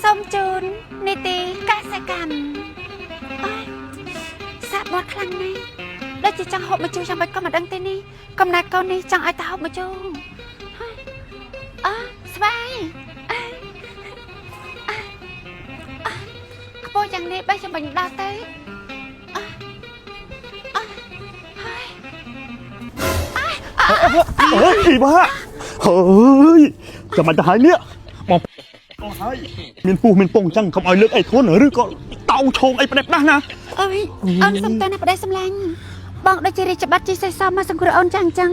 សូមជូននីតិកសិកម្មអើយសាក់មាត់ខ្លាំងណាស់ដូចជាចង់ហូបម្ជូរយ៉ាងម៉េចក៏មិនដឹងទេនេះកំណែកូននេះចង់ឲ្យតាហូបម្ជូរហើយអើស្វាយអើយអើយអើយខ្ពស់យ៉ាងនេះបេះចាំបាញ់ដល់ទៅអើយអើយហើយ អើយអ៊ីបាហើយចាំបាច់ទៅហើយនេះបងអស់ហើយមានពុះមានពងអញ្ចឹងកុំឲ្យលើកអីធ្ងន់ឬក៏តោងឆោងអីផ្ដេសផ្ដាស់ណា អើយអូនសុំតើណាប្តីសម្លាញ់បងដូចជារាជបាត់ជីសេះសមមកសង្គ្រោះអូនចឹងចឹង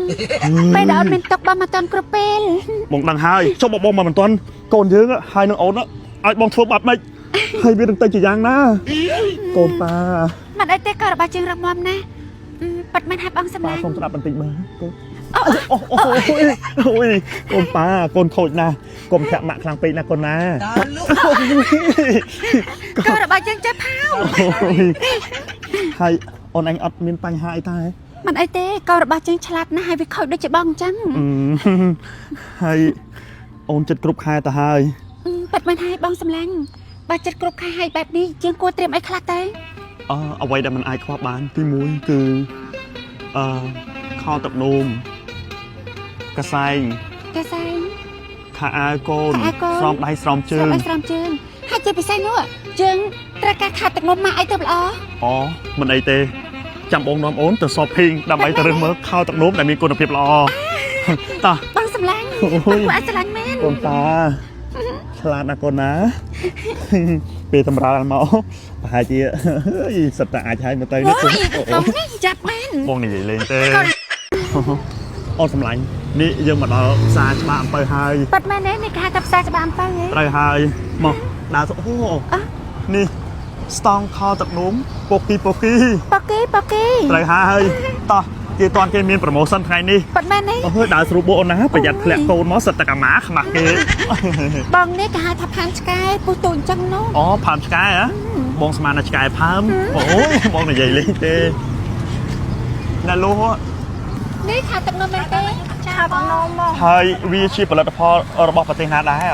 ពេលដែលអូនមានទុកបងមកតន់គ្រប់ពេល បងដឹងហើយចុះបងមកមិនទាន់កូនយើងហើយនឹងអូនឲ្យបងធ្វើបាបម៉េចហើយវានឹងទៅជាយ៉ាងណាកូនប៉ា មិនអីទេក៏របស់ជើងរឹងមាំណាស់ប៉ាត់មែនហើយបងសម្លាញ់ ប៉ាសុំស្ដាប់បន្តិចមើលកូនអូអូអូយកូនប៉ាកូនខូចណាស់កុំធាក់ម៉ាក់ខ្លាំងពេកណាកូនណា ក៏របស់យើងចេះផាវ ហើយអូនឯងអត់មានបញ្ហាអីទេ មិនអីទេក៏របស់យើងឆ្លាតណាស់ហើយវាខូចដូចជាបងអញ្ចឹង ហើយអូនចិត្តគ្រប់ខែទៅហើយ ប៉ាត់មែនហើយបងសម្លាញ់បើចិត្តគ្រប់ខែហើយបែបនេះយើងគួរត្រៀមអីខ្លះទៅ អអ្វីដែលមិនអាចខ្វះបានទី1គឺអឺខោទឹកនោមកសែង កសែង ខោអាវកូន ខោអាវកូន ស្រោមដៃស្រោមជើង ស្រោមដៃស្រោមជើងហើយជាពិសេសនោះយើងត្រូវការខាតទឹកនំមកអីទៅល្អ អូមិនអីទេចាំបងនាំអូនទៅ shopping ដើម្បីទៅរើសមើលខោទឹកនោមដែលមានគុណភាពល្អតោះ បងសម្លាញ់ អូ បង យ គួរឲ្យស្រឡាញ់មែនក ូនតាឆ្លាតណាស់កូនណា ពេលសម្រាលមកប្រហែលជា សិតតែអាចឲ្យមកទៅនេះ អូយបងនេះចាប់មែន បងនិយាយលេងទេអូនសម្លាញ់នេះយើងមកដល់ផ្សារច្បារអំពៅហើយ ប៉ាត់មែនទេនេះគេហៅថាផ្សារច្បារអំពៅហ៎ ត្រូវហើយមកដើរទៅអូនេះស្តង់ខោទឹកនោមពុកគីពុកគី ប៉ូគីប៉ូគី ត្រូវហើយតោះគេតាន់គេមាន promotion ថ្ងៃនេះ ប៉ាត់មែនទេ អូយដើរស្រួលបួអូនណាប្រយ័ត្នធ្លាក់កូនមកសិតតែកាម៉ាខ្មាស់គេ បងនេះគេហៅថាផានឆ្កែពុះទូអញ្ចឹងនោះ អូផើមឆ្កែហ៎បងស្មានថាឆ្កែផើមអូយបងនិយាយលេងទេណាលូ នេះថាទឹកនំមែនទេ ចាបងនំមក ហើយវាជាផលិតផលរបស់ប្រទេសណាដែរ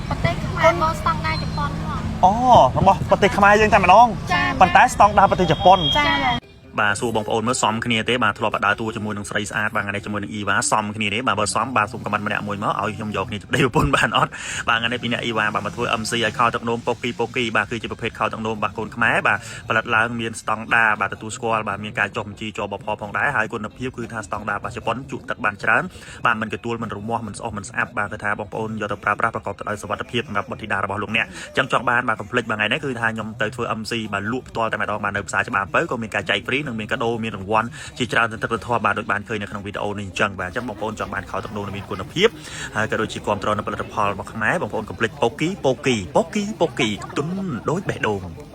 ប្រទេសខ្មែរមកស្តង់ដារជប៉ុនមក អូរបស់ប្រទេសខ្មែរយើងតែម្ដង ចា ប៉ុន្តែស្តង់ដារប្រទេសជប៉ុន ចា បាទសួរបងប្អូនមើលសមគ្នាទេបាទធ្លាប់ដើរតួជាមួយនឹងស្រីស្អាតបាទថ្ងៃនេះជាមួយនឹងអ៊ីវ៉ាសមគ្នាទេបាទបើសមបាទសូមខមមិនម្នាក់មួយមកឲ្យខ្ញុំយកគ្នាប្តីប្រពន្ធបានអត់បាទថ្ងៃនេះពីអ្នកអ៊ីវ៉ាបាទមកធ្វើ MC ឲ្យខោទឹកនោមប៉ុកគីប៉ុកគីបាទគឺជាប្រភេទខោទឹកនោមបាទកូនខ្មែរបាទផលិតឡើងមានស្តង់ដារបាទទទួលស្គាល់បាទមានការចុះបញ្ជីចបផផងដែរហើយគុណភាពគឺថាស្តង់ដារបាទជប៉ុនជក់ទឹកបានច្រើនបាទមិនទទួលមិនរមាស់មិនស្អុះមិនស្អាប់បាទគឺថាបងប្អូនយកទៅប្រើប្រាស់ប្រកបទៅដោយសុវត្ថិភាពសម្រាប់បុត្រធីតារបស់លោកអ្នកចឹងចង់បានបាទកុំភ្លេចបាទថ្ងៃនេះគឺថាខ្ញុំទៅធ្វើ MC បាទលក់ផ្ទាល់តែម្ដងបាទនៅផ្សារច្បារអំពៅក៏មានការចែក free និងមានកាដូមានរង្វាន់ជាច្រើនសន្ធឹកសន្ធាប់បាទដូចបានឃើញនៅក្នុងវីដេអូនេះអញ្ចឹងបាទអញ្ចឹងបងប្អូនចង់បានខោទឹកនោមដែលមានគុណភាពហើយក៏ដូចជាគាំទ្រនៅផលិតផលរបស់ខ្មែរបងប្អូនកុំភ្លេចប៉ុកគីប៉ុកគីប៉ុកគីប៉ុកគីទុនដូចបេះដូង។